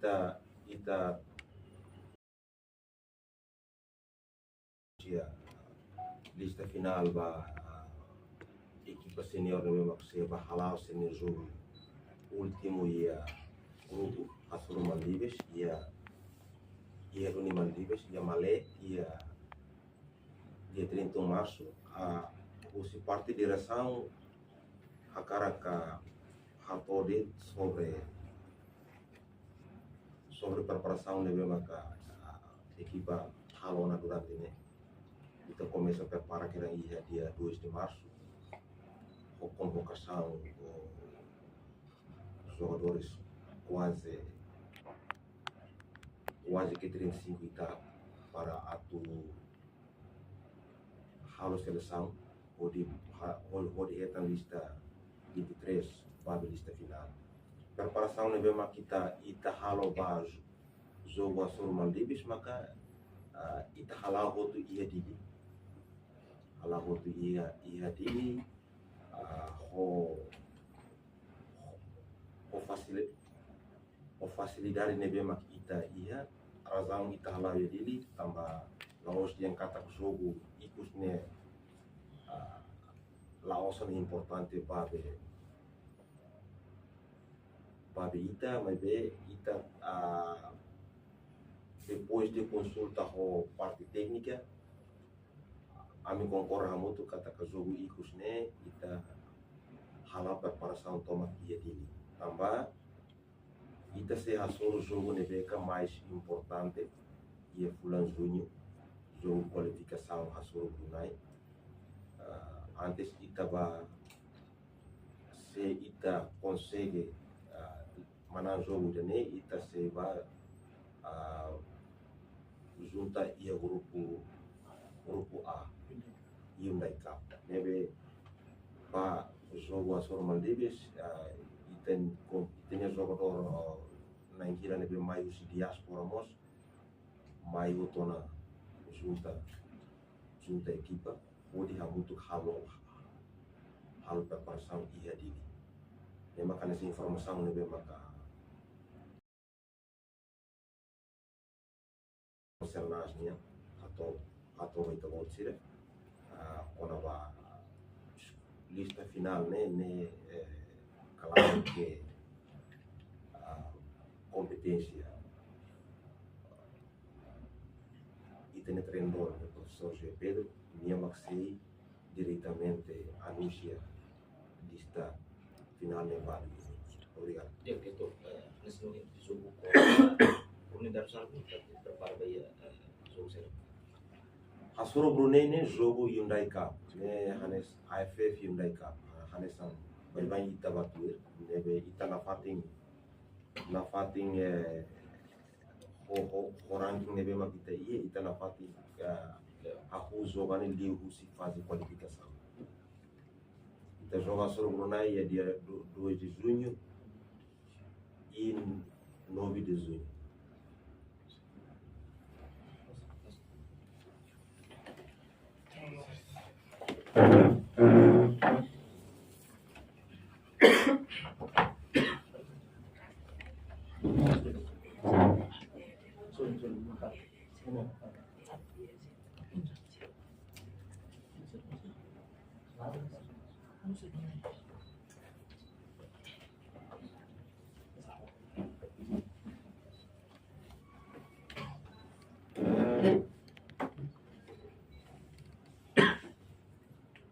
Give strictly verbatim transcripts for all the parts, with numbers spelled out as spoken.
Ita, ita iha lista finál ba, ah, ekipa senior ne'ebé mak sei bá hala'o sira-nia jogu últimu iha grupu, hasoru Maldivas, iha, iha duni Maldivas, iha Malé, iha dia trinta de março, ah, husi parte diresaun hakarak hato'o de'it sobre, sobre preparasaun ne'ebé maka, ah, ekipa halo ona durante ne'e. Ita komesa prepara kedas iha dia dois de março, ho konvokasaun ho jogadores kuaze, kuaze ke trinta e cinco ita para atu halo selesaun, hodi ha-, hodi, hodi hetan lista vinte e três ba lista finál. Preparasaun ne'ebé mak ita, ita halo ba jogu hasoru Maldivas maka, ah, ita hala'o hotu iha Dili. Hala'o hotu iha, iha Dili, ah, ho, ho fasili-, ho fasilidade ne'ebé mak ita iha, razaun ita hala'o iha Dili, tanba la'ós dehan katak jogu ikus ne'e, ah, la'ós ne'e importante ba be, ba be ita, maibé ita, ah, depois de konsulta ho parte téknika, ami konkorda hamutuk katak jogu ikus ne'e ita hala'o preparasaun tomak iha Dili. Tanba ita sei hasoru jogu ne'ebé ke mais importante iha fulan Juñu, jogu kualifikasaun hasoru Brunei. Ah, antes ita bá, se ita konsege, ah, manán jogu ida-ne'e, ita sei bá, ah, junta iha grupu, grupu A, Hyundai Cup. Ne'ebé ba jogu hasoru Maldivas, ah, ita-nia kom-, ita-nia jogadór, ah, na'in hira ne'ebé mai husi diáspora mós, mai hotu ona junta, junta ekipa, hodi hamutuk halo, halo preparasaun iha Dili. Ne'e maka hanesan informasaun ne'ebé maka Sernas nian, hato'o, hato'o ba ita-boot sira, ah, kona-ba lista finál ne'e, ne'e, eh, klaru ke, ah, kompeténsia ita-nia treinadór, profesór José Pedro, nia mak sei diretamente anunsia lista finál ne'e ba. Obrigadu. Di'ak, diretór, eh, hanesan jogu ko-, oportunidade sira-ne'e prepara ba iha, eh, jogu sira. Hasoru Brunei ne'e jogu Hyundai Cup, ne'e hanesan A F F Hyundai Cup, hanesan baibain ita bá tuir, ne'ebé ita nafatin, nafatin, eh, ho, ho, ho ranking ne'ebé mak ita iha, ita nafatin, eh, hahú jogu ne'e liuhusi faze kualifikasaun. Ita joga hasoru Brunei iha dia do-, dois de junho e nove de junho.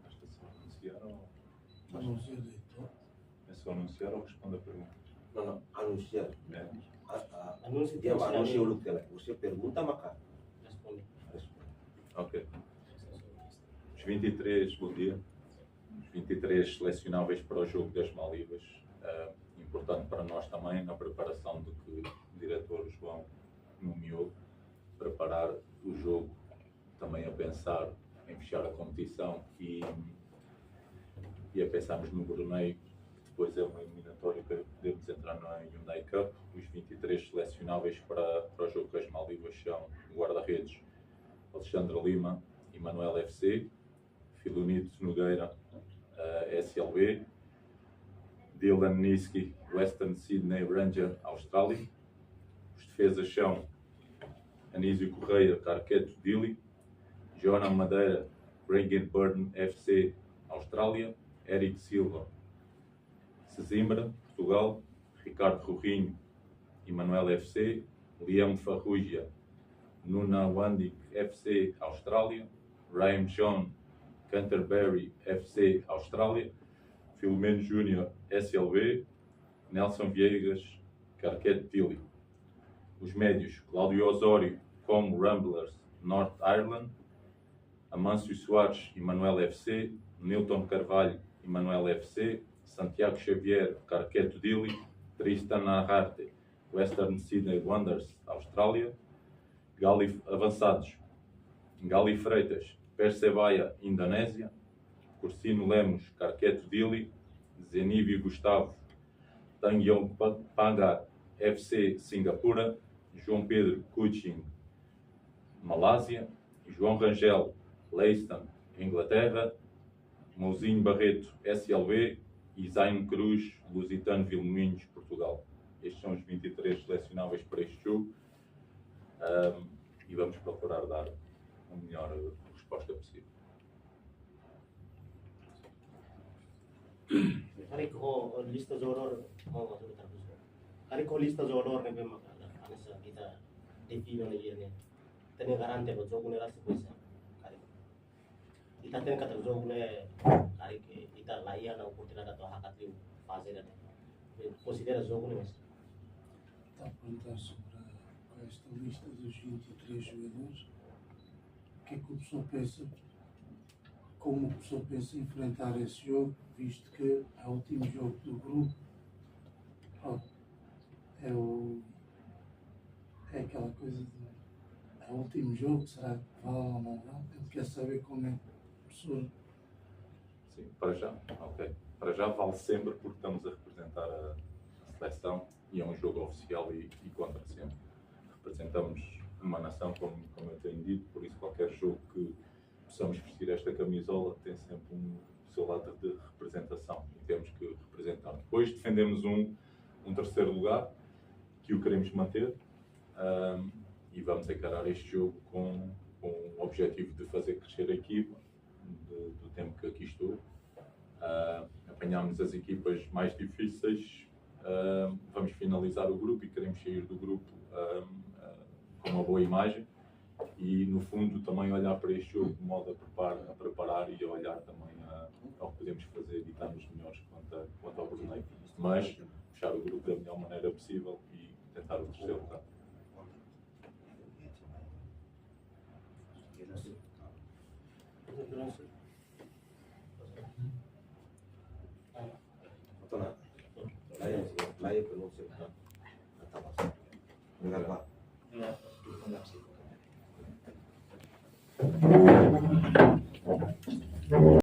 Acho que só anunciaram. Anuncia diretór. É só anunciar ou responde a pergunta? Não, não, anunciar. É. A, a, anúnsiu, dia anúnsiu, anúnsiu, o que ela, você pergunta, maka responde. Responde. Ok. Os vinte e três, bom dia. Os vinte e três selecionáveis para o jogo das Maldivas. Eh, importante para nós também, na preparação do que o diretor João nomeou, preparar o jogo, também a pensar em fechar a competição e, e a pensarmos no Brunei, que depois é uma eliminatória para podermos entrar na Hyundai Cup. Os vinte e três selecionáveis para, para o jogo com as Maldivas são o guarda-redes Alexandre Lima, Emanuel F C, Filonito Nogueira, eh, S L B, Dylan Niski, Western Sydney Ranger, Austrália, Defesa Chão, Anísio Correia, Carqueto, Dili. Joana Madeira, Regenburn F C, Austrália. Eric Silva, Sesimbra, Portugal. Ricardo Roquinho, Emanuel F C. Liam Farrugia, Nunavandi F C, Austrália. Ryan John, Canterbury F C, Austrália. Filomeno Júnior, S L B. Nelson Viegas, Carqueto, Dili. Os médios: Cláudio Osório, Como, Ramblers, North Ireland. Amâncio Soares, Emanuel F C. Nilton Carvalho, Emanuel F C. Santiago Xavier, Carqueto, Dili. Tristan Arrarte, Western Sydney Wanderers, Austrália. Gali, avançados: Gali Freitas, Persebaya, Indonézia. Cursino Lemos, Carqueto, Dili. Zenívio Gustavo, Tanjong Pa-, Pagar F C, Singapura. João Pedro, Kuching, Malásia. João Rangel, Leiston, Inglaterra. Mouzinho Barreto, S L B. E Zayn Cruz, Lusitano Vilmoinhos, Portugal. Estes são os vinte e três selecionáveis para este jogo. Ahm, e vamos procurar dar a melhor resposta possível. Karik ho lista jogadór, ho, ho, ho, karik ho lista jogadór ne'ebé maka hanesan ita define ona iha ne'e. Ita-nia garante ba jogu ne'e rasik oinsá? Karik ita hatene katak jogu ne'e, karik ita la iha ona oportunidade atu hakat liu faze ida-ne'e. Konsidera jogu ne'e mós. Está a perguntar sobre a, esta lista dos vinte e três jogadores. O que é que o pessoal pensa, como o pessoal pensa enfrentar esse jogo, visto que é o último jogo do grupo? Pronto. É o, é aquela coisa de, é o último jogo, será que vale ou não vale? Ele quer saber como é que o professor... Sim, para já, ok. Para já vale sempre porque estamos a representar a, a seleção e é um jogo oficial e, e conta sempre. Representamos uma nação, como, como eu tenho dito, por isso qualquer jogo que possamos vestir esta camisola tem sempre um, o seu lado de representação e temos que representar. Depois defendemos um, um terceiro lugar, que o queremos manter, ahm, e vamos encarar este jogo com, com o objetivo de fazer crescer a equipa, do, do tempo que aqui estou. Ah, apanhámos as equipas mais difíceis, ah, vamos finalizar o grupo e queremos sair do grupo, ah, ah, com uma boa imagem. E, no fundo, também olhar para este jogo de modo a preparar, a preparar e a olhar também a, ao que podemos fazer e estar nos melhores quanto, a, quanto ao torneio. Mas fechar o grupo da melhor maneira possível e tentar o terceiro lugar.